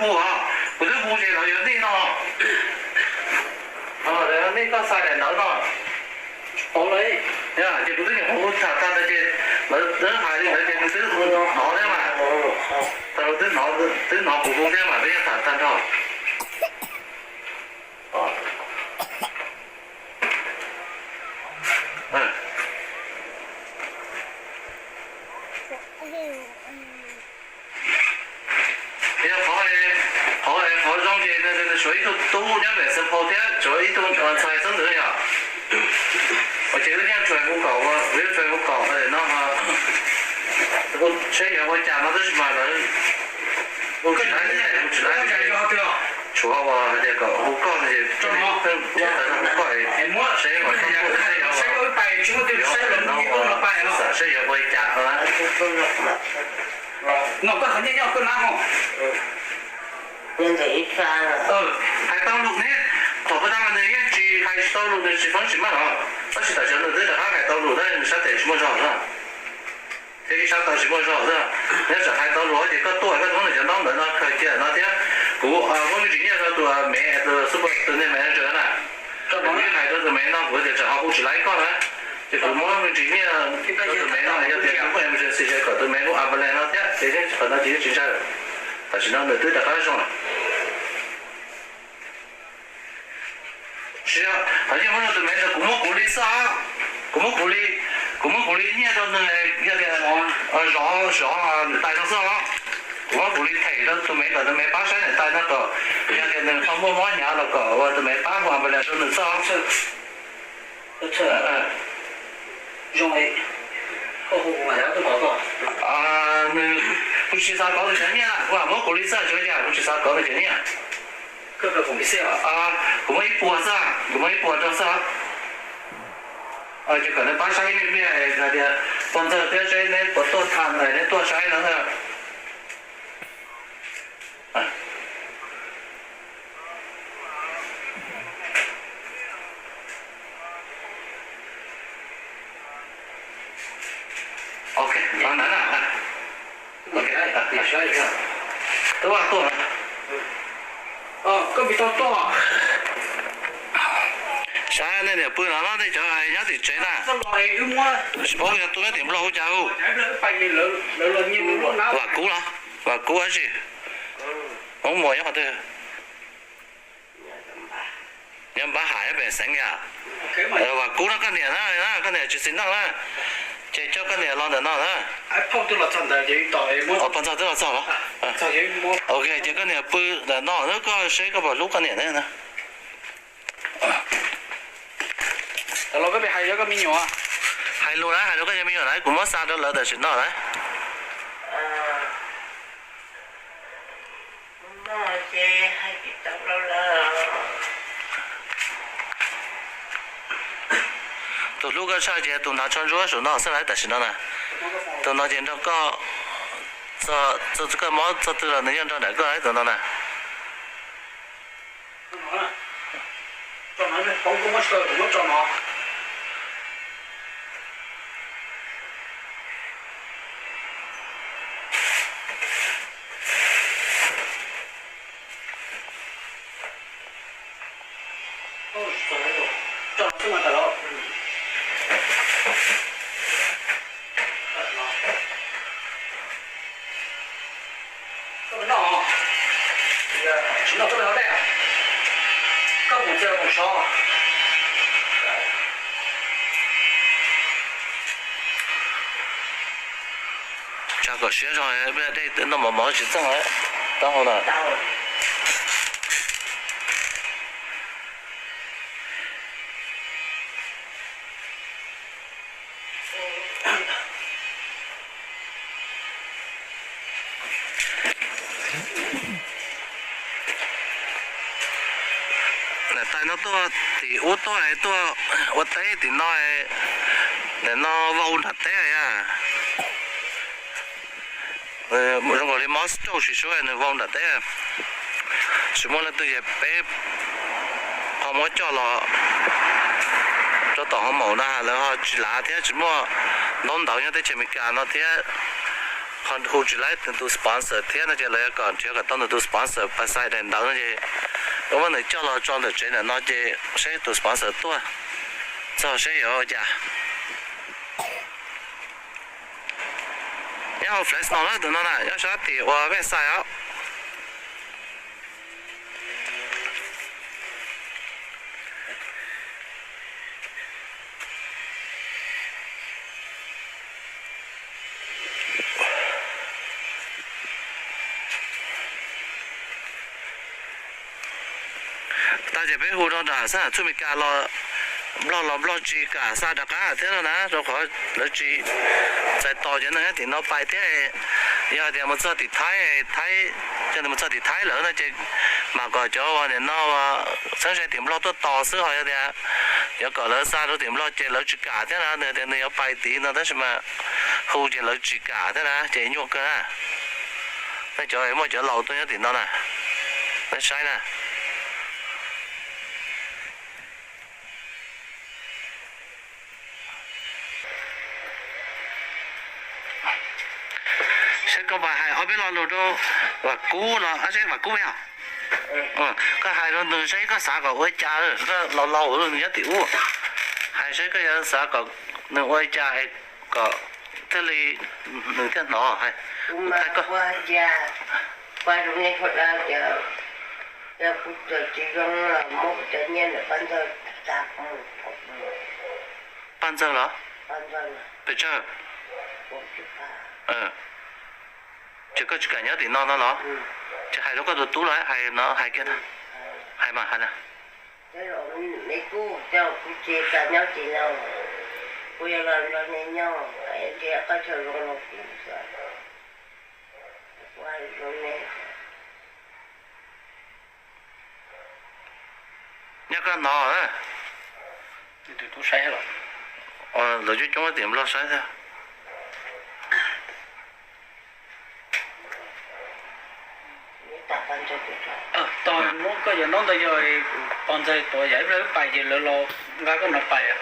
Hu, kuv twb hu ces lawv yuav nej no. Nej koj xa daim ntawv no. Ces kuv twb nyuam qhuav hu tham tag ntawd ces lawv twb hais li ntawd ces nws twb hnov thiab mas. Twb hnov, twb hnov kuv hu thiab mas twb tham tag nrho. Yog qhov, qhov, qhov zoo ces nws suav ib tug tub nyob pem Xeev Phau thiab suav ib tug ntxhais xeeb ntxwv yom. Ces wb yeej tsuas hu kaum, wb yeej tsuas hu kaum no, seb yuav ua cas no tab sis mas lawv, kuv tsis laib, kuv tsis laib, tshuav uas hais tias kom hu koj no ces pheej tseem hu koj, seb kom koj hu seb yuav, yuav no, xam seb yuav ua li cas no. Hais tau lus ne, thaum pag tag mas nws yeej tsis hais tsis tau lus, nws tsis foob tsis maj los, tab sis tam sim no nws twb rov qab hais tau lus tab nws sab tes tsis muaj zog na. Thiab ib sab taw tsis muaj zog xwb. Nyob tsam hais tau lus ces koj tuaj koj muab nws cov ntaub ntawv no khaws cia no thiab. Kuv muab me ntsis nyiaj rau tus me, tus super, tus niag manager na. Kuv yeej hais rau tus me no kuv tias tsam ho hu tsis laib koj na, ces kuv muab me ntsis nyiaj rau tus me no yog tias kuv muaj emergency ces kom tus me hu ambulance no thiab ces yeej qhov no ces yeej tsis ntshai. Tam sim no nws twb rov qab zoo lawm. Tsis, qhov yeej muab rau tus me ntawd kuv muab kuv li xwb os. Kuv muab kuv li, kuv muab kuv li nyiaj rau nws, yog tias zov, zov niam tais no xwb os. Kuv muab kuv li them rau tus me kom tus me pab saib niam tais no kom yog tias nws ho muaj mob hnyav los kom ua tus me pab hu ambulance rau nws xwb os. Nws, kuv tsis xav kov nws cov nyiaj na, kuv lam muab kuv li xwb tsuav yam, kuv tsis xav kov nws cov nyiaj. Kuv muab ib puas xwb, kuv muab ib puas rau xwb. Ces kom nws pab saib ib me pliag hais tias pog ntxawg thiab seb neb puas tuaj tham, neb tuaj saib no. Ok, ntawd na. Tuaj, tuaj. Saib nej niam pw no los nej cov nyob tim tsev na. Tsis paub yog tuaj nyob tim Nplog hu cas hu. Vam Kub los, Vam Kub dab tsi? Hmoob Muas nyob qhov twg? Nyob Npab Ham nyob pem xeev yom. Vam Kub no koj niam na, koj niam tsis xis neej na. Ces coj koj niam los ntawm no na. Pog ntxawg twb los txog los? Ok, ces koj niam pw ntawm no na, koj seb koj puas hlub koj niam na. Hais lus na, hais lus koj cov me nyuam na, kuv muab xa rau lawv tam sim no na. Tus hlub koj tshaj ces tus hnav tsho ntsuab saum no xwb na tam sim no na. Tus no ces nrog koj, koj mob txog twg los nws yeej nrog nraim koj tus no na. Tsa kom siab zog, dej noj mov mov tsis txeej lawm. Taub hau na. Niam tais no tuaj tim ub tuaj tuaj ua teb tim no, nim no vau nram teb yog. Zoo nkaus li mob stroke tsis sub nws vau nram teb. Tsis muaj leej twg ces peb ho muab coj los rau tom hoo maum na, lawv ho tsis lav thiab tsis muaj ntaub ntawv nyob teb chaws Amelikas no thiab. Qhov hu tsis laib nws tus sponsor thiab no ces lawv yuav kom nrhiav kom tau nws tus sponsor pais xais daim ntawv no ces yuav muab nws coj los tso ntawm tsev ntawm no ces seb tus sponsor tuaj txog seb yuav ua cas. Nyob hauv Fresno na tus no na, nyob sab tim ua website os. Tag ces peb hu rau nram xab nam txuj Mes Kas los, Nplog los Nplog tsis kam xa rov qab thiab no na, rau qhov lawv tsis txais tos cov neeg nyob tim no pais thiab. Yog tias mus txog tim Thaib, Thaib, yog tias mus txog tim Thaib lawm no ces mam kom cov uas nim no txheeb ze tim Nplog tuaj tos xwb, ho yog tias yuav kom lawv xa rau tim Nplog ces lawv tsis kam thiab na. Nws tias nws yuav pais tid no tab sis mas hu ces lawv tsis kam thiab na, ces nyuaj kawg na. Nej cov muaj cov laus tuaj nyob tim no na, nej saib na. Seb koj pais hais ob peb lo lus rau Vam Kub los, seb Vam Kub yog, koj hais rau nws seb koj xav kom ua li cas, koj laus laus nws nyob tim ub, hais seb koj yuav xav kom nws ua li cas es kom thiaj li nws thiaj hnov. Kuv mas kuv hais tias, kuv hais rau nej sawv daws tias, yog kuv tsis zoo los muab kuv cov nyiaj ntawm pab ntxawg tag kuv mus. Pab ntxawg los? Pab ntxawg. Pes tsawg? Ces koj tsis kam nyob tim no no los? Ces hais rau koj tus tub los hais no, hais kiag na. Hais mas hais na. Me tub, kuv tsis kam nyob tim no, kuv yuav los nrog nej nyob, nrhiav qhov chaw zoo rau kuv xwb. Kuv hais zoo ne. Nyob koj hnov, tus tub saib los, lawv coob coob tim Nplog saib thiab. Tog hnub koj yog hnub ntawd yog pog ntxawg tuav yam ib pliag wb pais ces lawv los nqa koj no pais.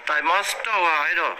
Tais mob stroke os ib tug.